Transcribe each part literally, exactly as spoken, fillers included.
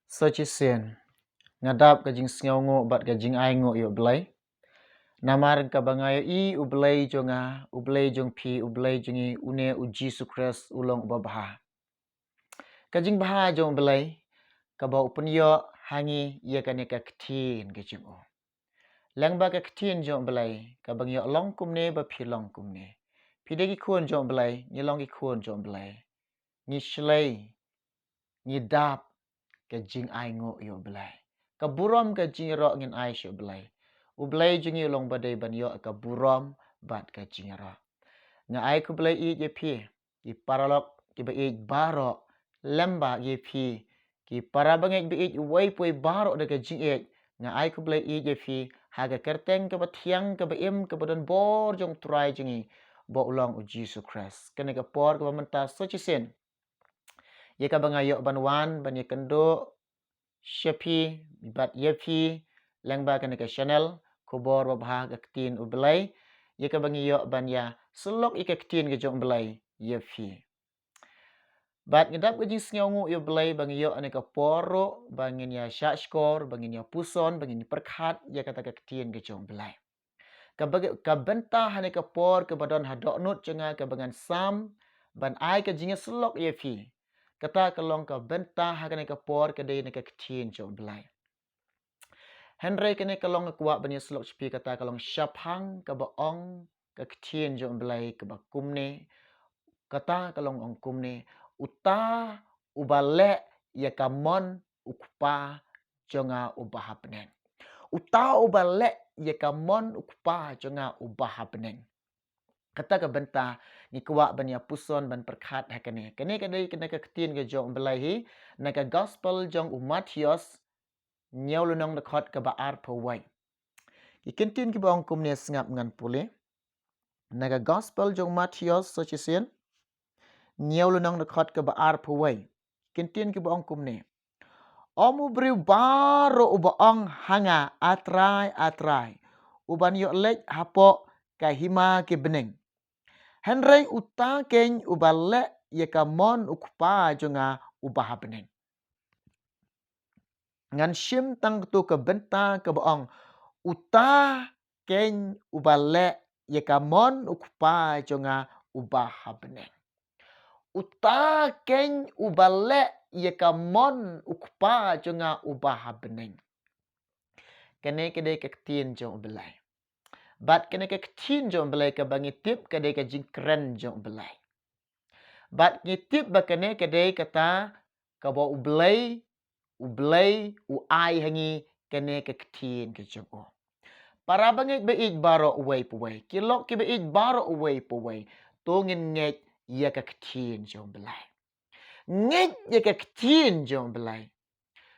Sa shisien, nga dap ka jingsngewnguh bad ka jingainguh ïa U Blei. Namar kaba nga ïohi U Blei jong nga, U Blei jong phi, U Blei jong ngi, une U Jisu Khrist u long uba bha. Ka jingbha jong U Blei, kaba u pynïoh ha ngi ïa kane ka ktien ka jong u. Lyngba ka ktien jong U Blei, kaba ngi ïoh long kumne bad phi long kumne. Phi dei ki khun jong U Blei, ngi long ki khun jong U Blei. Ngi shlei, ngi dap ka jingainguh ïa U Blei. Ka burom ka jingïaroh ngin ai sha U Blei. U Blei jong ngi u long ba dei ban ïoh ka burom bad ka jingïaroh. Nga ai khublei ïa phi, ki paralok kiba ïeit baroh, lem bad ïa phi, ki para bangeit baieit uwei pa uwei baroh da ka jingïeit. Nga ai khublei ïa phi ha ka kyrteng kaba thiang, kaba im, kaba don bor jong U Trai jong ngi, ba u long U Jisu Khrist. Kane ka por kaba mynta sa shisien, ïa kaba nga ïoh ban wan ban ïakynduh sha phi bad ïa phi lyngba kane ka channel Khubor Babha ka Ktien U Blei, ïa kaba ngi ïoh ban ïasyllok ïa ka ktien ka jong U Blei ïa phi. Bad nga dap ka jingsngewnguh ïa U Blei ba ngi ïoh kane ka por ruh ba ngin ïa shahshkor, ba ngin ïa puson, ba ngin ïa pyrkhat ïa kata ka ktien ka jong U Blei. Kaba, ka bynta ha kane ka por kaba don ha dohnud jong nga kaba ngan sam ban ai ka jingïasyllok ïa phi, kata ka long ka bynta ha kane ka por ka dei na ka ktien jong U Blei. Hynrei kane ka long, nga kwah ban ïasyllok sha phi, kata ka long shaphang kaba ong ka ktien jong U Blei kaba kumne, kata ka long ong kumne: Uta uba leh ïa ka mon U Kpa jong nga uba ha bneng. Uta uba leh ïa ka mon U Kpa jong nga uba ha bneng. Kata ka bynta ngi kwah ban ïa puson ban pyrkhat ha kane. Kane ka dei kane ka ktien ka jong U Blei hi na ka Gospel jong u Mathaios, hynñiew lynnong, dkhot kaba arphew wei. Ki kyntien kiba ong kumne, sngap ngan pule. Na ka Gospel jong u Mathaios sa shisien, hynñiew lynnong, dkhot kaba arphew wei. Ki kyntien kiba ong kumne: Ym u briew baroh uba ong ha nga, A Trai, A Trai, u ban ïoh leit hapoh ka hima ki bneng, hynrei uta keiñ uba leh ïa ka mon U Kpa jong nga uba ha bneng. Ngan shim tang katto ka bynta kaba ong: Uta keiñ uba leh ïa ka mon U Kpa jong nga uba ha bneng. Uta keiñ uba leh ïa ka mon U Kpa jong nga uba ha bneng. Kane ka dei ka ktien jong U Blei. Bad kane ka ktien jong U Blei kaba ngi tip ka dei ka jingkren jong U Blei. Bad ngi tip ba kane ka dei kata kaba U Blei, U Blei u ai ha ngi kane ka ktien ka jong u. Para bangeit baieit baroh uwei pa uwei, ki lok kiba ïeit baroh uwei pa uwei, to ngin ngeit ïa ka ktien jong U Blei. Ngeit ïa ka ktien jong U Blei.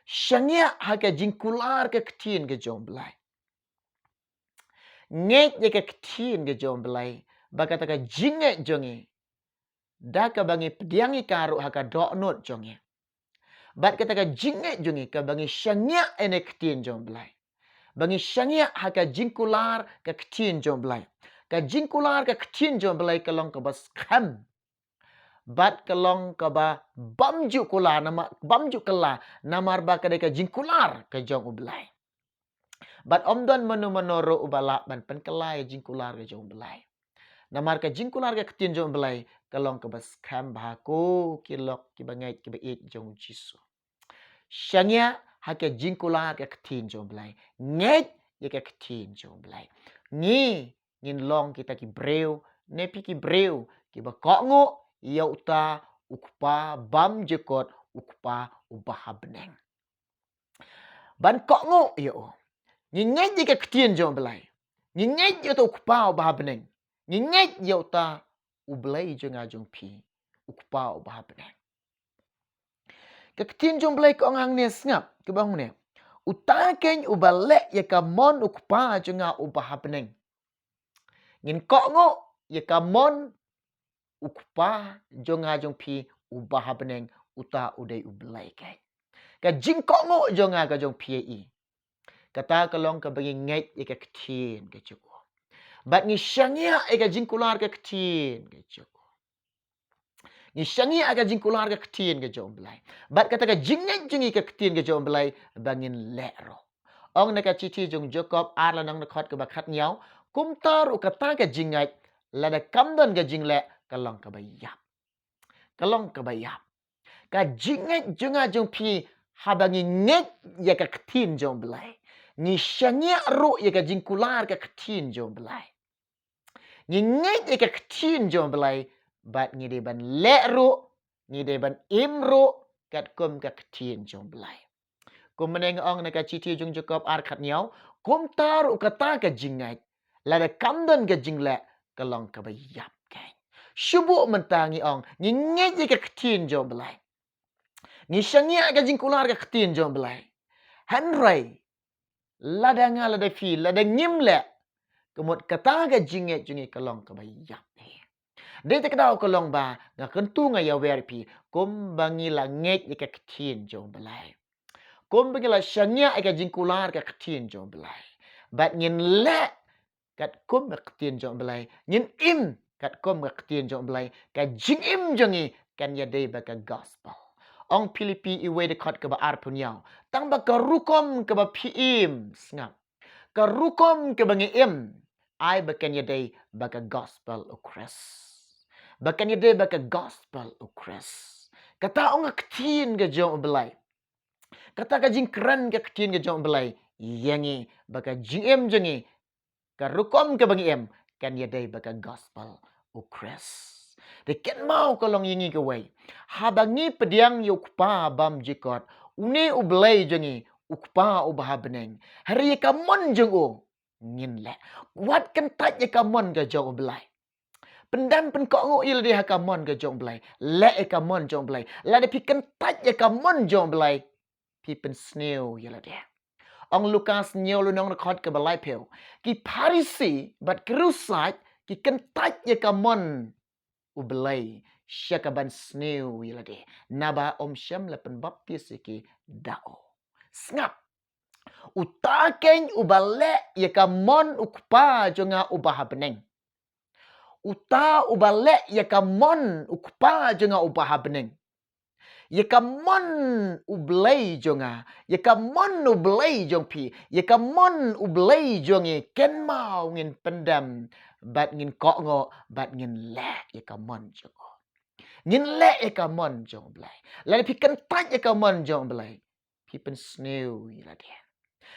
Shaniah ha ka jingkular ka ktien ka jong U Blei. Ngeit ïa ka ktien ka jong U Blei, ba kata ka jingngeit jong ngi, da kaba ngi pdiang ïa ka ruh ha ka dohnud jong ngi. Bad kata ka jingngeit jong ngi kaba ngi shaniah ïa ka ktien jong U Blei, ba ngi shaniah ha ka jingkular ka ktien jong U Blei. Ka jingkular ka ktien jong U Blei ka long kaba skhem. Bad ka long kaba bym ju kular, namar, bym ju kylla, namar ba ka dei ka jingkular ka jong U Blei. Bad ym don mano mano ruh uba lah ban pynkylla ïa ka jingkular ka jong U Blei. Namar ka jingkular ka ktien jong U Blei ka long kaba skhem bha, ko ki lok kiba ngeit kiba ïeit jong U Jisu. Shaniah ha ka jingkular ka ktien jong U Blei. Ngeit ïa ka ktien jong U Blei. Ngi ngin long kita ki briew, ne phi ki briew, kiba kohnguh ïa uta U Kpa bymjukut, U Kpa uba ha bneng. Ban kohnguh ïa u. Ngi ngeit ïa ka ktien jong U Blei. Ngi ngeit ïa uta U Kpa uba ha bneng. Ngi ngeit ïa uta U Blei jong nga jong phi, U Kpa uba ha bneng. Ka ktien jong U Blei ka ong hangne, sngap, kaba ong hangne: Uta keiñ uba leh ïa ka mon U Kpa jong nga uba ha bneng. Ngin kohnguh ïa ka mon U Kpa jong nga jong phi uba ha bneng, uta u dei U Blei keiñ. Ka jingkohnguh jong nga ka jong phi ïa i, kata ka long kaba ngi ngeit ïa ka ktien ka jong u. Bad ngi shaniah ïa ka jingkular ka ktien ka jong u. Ngi shaniah ka jingkular ka ktien ka jong u Blei. Bad kata ka jingngeit jong ngi ka ktien ka jong u Blei ba ngin leh ruh. Ong na ka shithi jong u Jakob ar lynnong dkhot kaba khatnyaw, kumta ruh kata ka jingngeit, lada kam don ka jingleh, ka long kaba ïap. Ka long kaba ïap. Ka jingngeit jong nga jong phi, haba ngi ngeit ïa ka ktien jong u Blei, ngi shaniah ruh ïa ka jingkular ka ktien jong u Blei. Ngi ngeit ïa ka ktien jong u Blei, bad ngi dei ban leh ruh, ngi dei ban im ruh katkum ka ktien jong u Blei. Kumne nga ong na ka shithi jong u Jakob ar khatnyaw, kumta ruh kata ka jingngeit, lada kam don ka jingleh, ka long kaba ïap keiñ. Shu buh mynta ngi ong, ngi ngeit ïa ka ktien jong u Blei. Ngi shaniah ka jingkular ka ktien jong u Blei. Hynrei lada nga, lada phi, lada ngim leh, ka mut kata ka jingngeit jong ngi ka long kaba ïap. Dei te ka daw ka long ba nga kyntu, nga ïawer ïa phi, kumba ngi la ngeit ïa ka ktien jong u Blei, kumba ngi la shaniah ïa ka jingkular ka ktien jong u Blei, bad ngin leh katkum ka ktien jong u Blei, ngin im katkum ka ktien jong u Blei, ka jingim jong ngi kan ïadei bad ka gospel. Ong Philippi wei dkhot kaba arphew hynñiew, tang ba ka rukom kaba phi im, sngap, ka rukom kaba ngi im, ai ba kan ïadei bad ka gospel u Khrist. Ba kan ïadei bad ka gospel u Khrist. Kata ong ka ktien ka jong u Blei, kata ka jingkren ka ktien ka jong u Blei ïa ngi, ba ka jingim jong ngi, ka rukom kaba ngi im, kan ïadei bad ka gospel u Khrist. Te kynmaw ka long ïa ngi kawei, haba ngi pdiang ïa u Kpa bymjukut, une u Blei jong ngi, u Kpa uba ha bneng, hynrei ïa ka mon jong u ngin leh. Wat kyntait ïa ka mon ka jong u Blei. Pyndem pynkohnguh ïa lade ha ka mon ka jong u Blei. Leh ïa ka mon jong u Blei. Lada phi kyntait ïa ka mon jong u Blei, phi pynsniew ïa lade. Ong Lukas hynñiew lynnong dkhot kaba laiphew, ki Pharisi bad ki riewsiej ki kyntait ïa ka mon u Blei sha kaban sniew ïa lade, naba ym shym la pynbaptis ïa ki da u. Sngap. Uta keiñ uba leh ïa ka mon u Kpa jong nga uba ha bneng. Uta uba leh ïa ka mon u Kpa jong nga uba ha bneng, ïa ka mon u Blei jong nga, ïa ka mon u Blei jong phi, ïa ka mon u Blei jong ngi, kynmaw ngin pyndem, bad ngin kohnguh, bad ngin leh ïa ka mon jong u. Ngin leh ïa ka mon jong u Blei. Lada phi kyntait ïa ka mon jong u Blei, phi pynsniew ïa lade.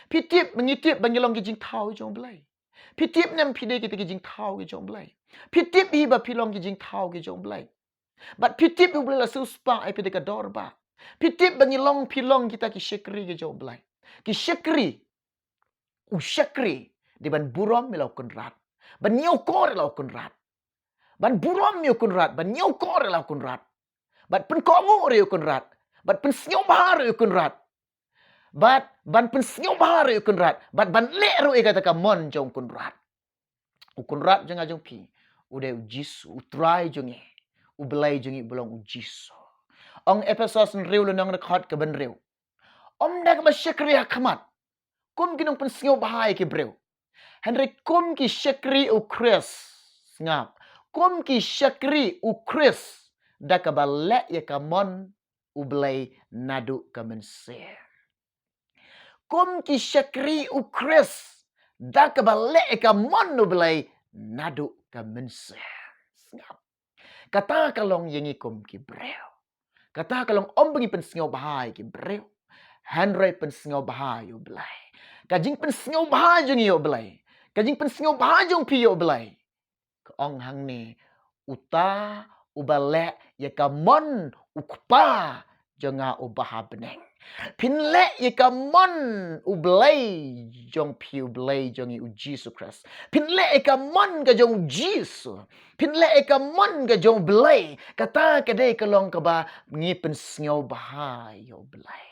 Phi tip, ngi tip ba ngi long ki jingthaw jong u Blei. Phi tip ne em phi dei kita ki jingthaw ki jong u Blei? Phi tip hi ba phi long ki jingthaw ki jong u Blei? Bad phi tip hi u Blei la siewspah ïa phi da ka dor ba, phi tip ba ngi long, phi long kita ki shakri ki jong u Blei. Ki shakri. U shakri dei ban burom ïa la u kynrad, ban ñiewkor ïa la u kynrad, ban burom ïa u kynrad, ban ñiewkor ïa la u kynrad, bad pynkohnguh ruh ïa u kynrad, bad pynsngewbha ruh ïa u kynrad, bad ban pynsngewbha ruh ïa u kynrad, bad ban leh ruh ïa kata ka mon jong u kynrad. U kynrad jong nga jong phi u dei u Jisu, u Trai jong ngi, u Blei jong ngi uba long u Jisu. Ong Ephesos hynriew lynnong dkhot kaba hynriew, ym da kaba shakri ha khmat kum ki nongpynsngewbha ïa ki briew, hynrei kum ki shakri u Khrist. Sngap. Kum ki shakri u Khrist, da kaba leh ïa ka mon u Blei naduh ka mynsiem. Kum ki shakri u Khrist, da kaba leh ïa ka mon u Blei naduh ka mynsiem. Sngap. Kata ka long ïa ngi kum ki briew. Kata ka long ym ba ngi pynsngewbha ïa ki briew, hynrei pynsngewbha ïa u Blei. Ka jingpynsngewbha jong ngi ïa u Blei, ka jingpynsngewbha jong phi ïa u Blei, ka ong hangne, uta uba leh ïa ka mon u Kpa jong nga uba ha bneng. Phin leh ïa ka mon u Blei jong phi, u Blei jong ngi u Jisu Khrist. Phin leh ïa ka mon ka jong u Jisu. Phin leh ïa ka mon ka jong u Blei. Kata ka dei ka long kaba ngi pynsngewbha ïa u Blei.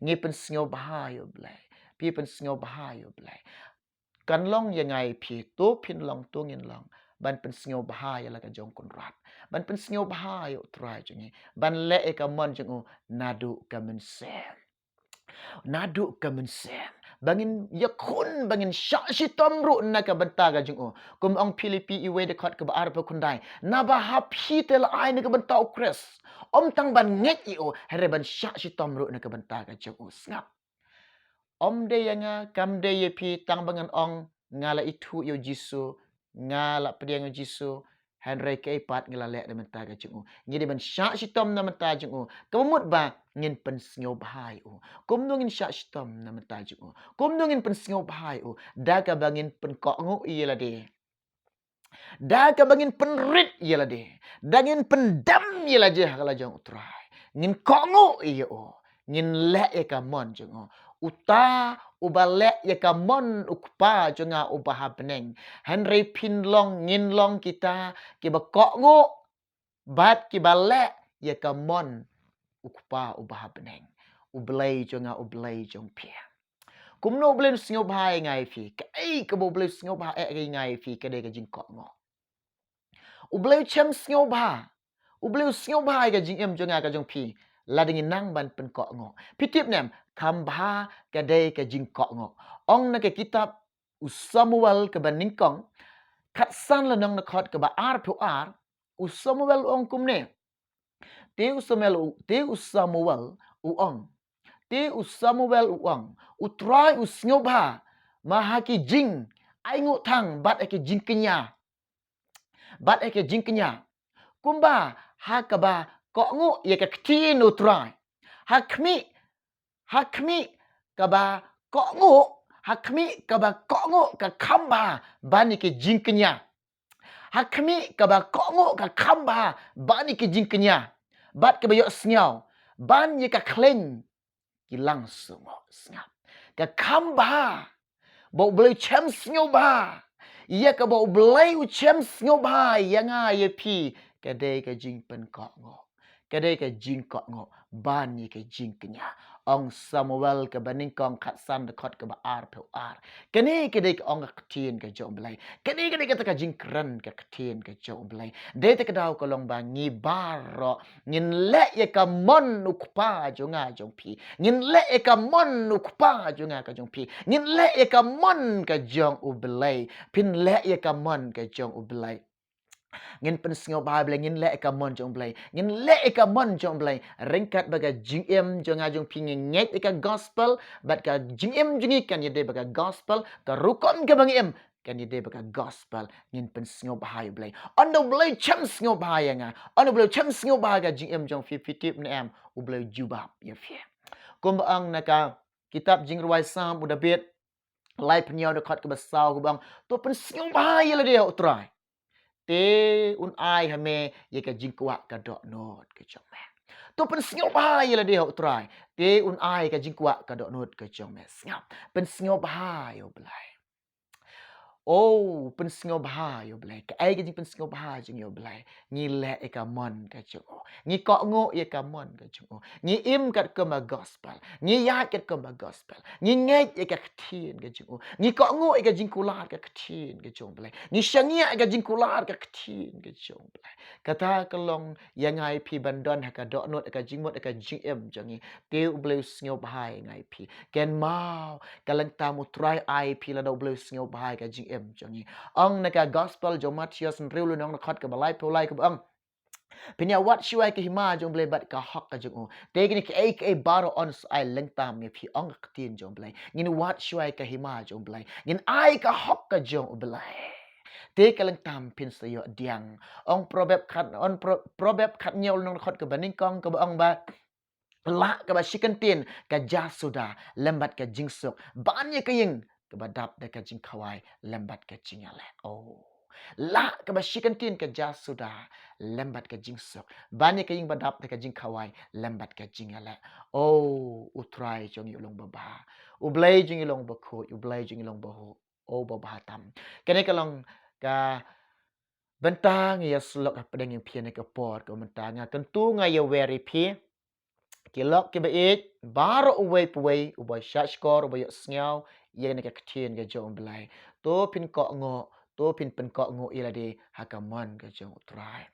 Ngi pynsngewbha ïa u Blei. Phi pynsngewbha ïa u Blei. Kan long ïa nga ïa phi, to phin long to ngin long, ban pynsngewbha ïa la ka jong u kynrad, ban pynsngewbha ïa u Trai jong ngi, ban leh ïa ka mon jong u naduh ka mynsiem. Naduh ka mynsiem. ba ngin ïakhun, ba ngin shah shitom ruh na ka bynta ka jong u. Kum ong Philippi wei dkhot kaba arphew khyndai, naba ha phi te la ai na ka bynta u Khrist, ym tang ban ngeit ïa u, hynrei ban shah shitom ruh na ka bynta ka jong u. Sngap. Ym dei ïa nga, kam dei ïa phi, tang ba ngan ong nga la ithuh ïa u Jisu, nga la pdiang ïa u Jisu, hynrei kaei pat ngi la leh na bynta ka jong u? Ngi dei ban shah shitom na bynta jong u. Kaba mut ba ngin pynsngewbha ïa u. Kumno ngin shah shitom na bynta jong u? Kumno ngin pynsngewbha ïa u? Da kaba ngin pynkohnguh ïa lade, da kaba ngin pynrit ïa lade, da ngin pyndem ïa lade ha ka la jong u Trai. Ngin kohnguh ïa u, ngin leh ïa ka mon jong u. Uta uba leh ïa ka mon u Kpa jong nga uba ha bneng. Hynrei phin long, ngin long kita kiba kohnguh bad kiba leh ïa ka mon u Kpa uba ha bneng. U Blei jong nga, u Blei jong phi. Kumno u Blei u sngewbha ïa nga ïa phi? Kaei kaba u Blei u sngewbha ïa nga ïa phi? Ka dei ka jingkohnguh. U Blei u shem sngewbha. U Blei u sngewbha ïa ka jingim jong nga ka jong phi. Lada ngi nang ban pynkohnguh. Phi tip ne em, kham bha ka dei ka jingkohnguh. Ong na ka kitab u Samuel kaba nyngkong, khatsan lynnong, dkhot kaba arphew ar, u Samuel u ong kumne. Te u Samuel u, te u Samuel u ong. Te u Samuel u ong. U Trai u sngewbha ma ha ki jingainguh thang bad ha ki jingkñia. Bad ha ki jingkñia. Kumba ha kaba kohnguh ïa ka ktien u Trai. Ha khmih, ha khmih kaba kohnguh, ha khmih kaba kohnguh ka kham bha ban ïa ki jingkñia. Ha khmih kaba kohnguh ka kham bha ban ïa ki jingkñia. Bad kaba ïohsngew ban ïa ka khleiñ ki langsngew. Sngap. Ka kham bha ba u Blei u shem sngewbha. Ïa kaba u Blei u shem sngewbha ïa nga ïa phi, ka dei ka jingpynkohnguh. Ka dei ka jingkohnguh ban ïa ka jingkñia. Ong Samuel kaba nyngkong khatsan, dkhot kaba arphew ar. Kane ka dei ka ong ka ktien ka jong u Blei. Kane ka dei kata ka jingkren ka ktien ka jong u Blei. Dei te ka daw ka long ba ngi baroh ngin leh ïa ka mon u Kpa jong nga jong phi. Ngin leh ïa ka mon u Kpa jong nga ka jong phi. Ngin leh ïa ka mon ka jong u Blei. Phin leh ïa ka mon ka jong u Blei. Ngin pynsngewbha ïa u Blei, ngin leh ïa ka mon jong u Blei. Ngin leh ïa ka mon jong u Blei. Ryngkat ba ka jingim jong nga jong phi ngi ngeit ïa ka gospel, bad ka jingim jong ngi kan ïadei bad ka gospel, ka rukom kaba ngi im kan ïadei bad ka gospel. Ngin pynsngewbha ïa u Blei. Ynda u Blei u shem sngewbha ïa nga, ynda u Blei u shem sngewbha ïa ka jingim jong phi, phi tip ne em, u Blei u jubab ïa phi. Kumba ong na ka kitab Jingrwai Salm u David, laiphew hynñiew, dkhot kaba saw, kaba ong, to pynsngewbha ïa lade ha u Trai, te un ai ha me ïa ka jingkwah ka dohnud ka jong me. To pynsngewbha ïa lade ha u Trai, te un ai ka jingkwah ka dohnud ka jong me. Sngap. Pynsngewbha ïa u Blei. Oh, pynsngewbha ïa u Blei. Kaei ka jingpynsngewbha jong ngi ïa u Blei? Ngi leh ïa ka mon ka jong u. Ngi kohnguh ïa ka mon ka jong u. Ngi im katkum ka gospel. Ngi ïaid katkum ka gospel. Ngi ngeit ïa ka ktien ka jong u. Ngi kohnguh ïa ka jingkular ka ktien ka jong u Blei. Ngi shaniah ïa ka jingkular ka ktien ka jong u Blei. Kata ka long ïa nga ïa phi ban don ha ka dohnud, ha ka jingmut, ha ka jingim jong ngi. Te u Blei u sngewbha ïa nga ïa phi. Kynmaw, ka lyngtam u Trai ai ïa phi lada u Blei u sngewbha ïa ka jingim jong ngi. Ong na ka gospel jong u Mathaios hynriew, lynnong, dkhot kaba laiphew lai, kaba ong, phin ïa wad shuwa ïa ka hima jong u Blei bad ka hok ka jong u. Te kine kiei kiei baroh yn sa ai lyngtam ïa phi, ong ka ktien jong u Blei. Ngin wad shuwa ïa ka hima jong u Blei. Ngin ai ka hok ka jong u Blei. Te ka lyngtam phin sa ïoh pdiang. Ong Proverb khat, ong Pro-, Proverb khathynñiew, lynnong, dkhot kaba nyngkong, kaba ong ba, lah kaba shi kyntien ka jasuda lem bad ka jingsuk ban ïa ka ïing kaba dap da ka jingkhawai lem bad ka jingïaleh. Oh. Lah kaba shi kyntien ka jasuda lem bad ka jingsuk ban ïa ka ïing ba dap da ka jingkhawai lem bad ka jingïaleh. Oh, u Trai jong ngi u long uba bha. U Blei jong ngi u long uba khuid, u Blei jong ngi u long uba huh. Oh, uba bha tam. Kane ka long ka bynta ngi ïa syllok hapdeng ïa phi ha kane ka por. Ka bynta nga kyntu, nga ïa wer ïa phi ki lok kiba ïeit baroh, uwei pa uwei uba shah shkor, uba ïohsngew ïa kane ka ktien ka jong u Blei. To phin kohnguh, to phin pynkohnguh ïa lade ha ka mon ka jong u Trai.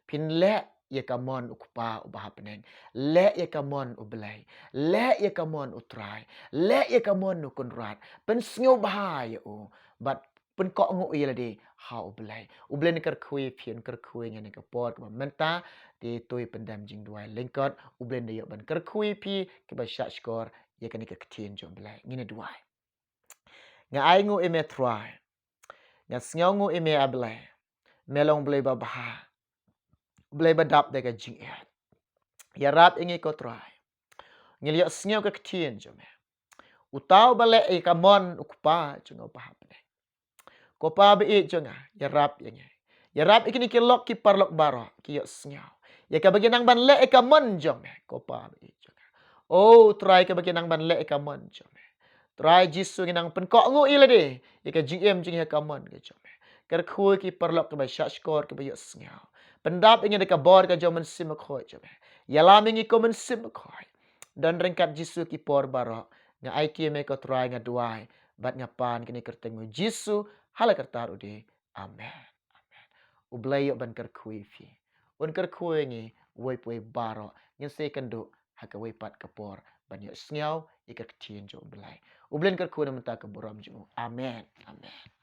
Phin leh ïa ka mon u Kpa uba ha bneng. Leh ïa ka mon u Blei. Leh ïa ka mon u Trai. Leh ïa ka mon u Kynrad. Pynsngewbha ïa u. Bad pynkohnguh ïa lade ha u Blei. U Blei un kyrkhu ïa phi, un kyrkhu ïa ngi ha kane ka por kaba mynta. Te to pyndem jingduwai lyngkot. U Blei un ïoh ban kyrkhu ïa phi kiba shahshkor ïa kane ka ktien jong u Blei. Ngin ïa duwai. Nga ainguh ïa me Trai. Nga sngewnguh ïa me A Blei. Me long Blei babha. Blei ba dap da ka jingeh. Ïarap ïa ngi ko Trai. Ngi la ïohsngew ka ktien jong me. Uta uba leh ïa ka mon u Kpa jong nga uba ha bneng. Ko Pa ba ïeit jong nga, ïarap ïa ngi. Ïarap ïa kine ki lok ki paralok baroh ki ïohsngew ïa kaba ki nang ban leh ïa ka mon jong me, ko Pa ba ïeit jong nga. O Trai, kaba ki nang ban leh ïa ka mon jong me. Trai Jisu, ngi nang pynkohnguh ïa lade ïa ka jingim jong ngi ha ka mon ka jong me. Kyrkhu ïa ki paralok kiba shahshkor kiba ïohsngew. Pyndap ïa ngi da ka bor ka jong u Mynsiem Bakhuid jong me. Ïalam ïa ngi ko Mynsiem Bakhuid. Don ryngkat Jisu ki por baroh. Nga aiti ïa me ko Trai, nga duwai bad nga pan kane kyrteng u Jisu ha la ka kyrteng u dei. Amen. Amen. U Blei u ïoh ban kyrkhu ïa phi. Un kyrkhu ïa ngi uwei pa uwei baroh. Ngin sa ïakynduh ha kawei pat ka por ban ïohsngew ïa ka ktien jong u Blei. U Blei un kyrkhu na ka bynta ka burom jong u. Amen. Amen.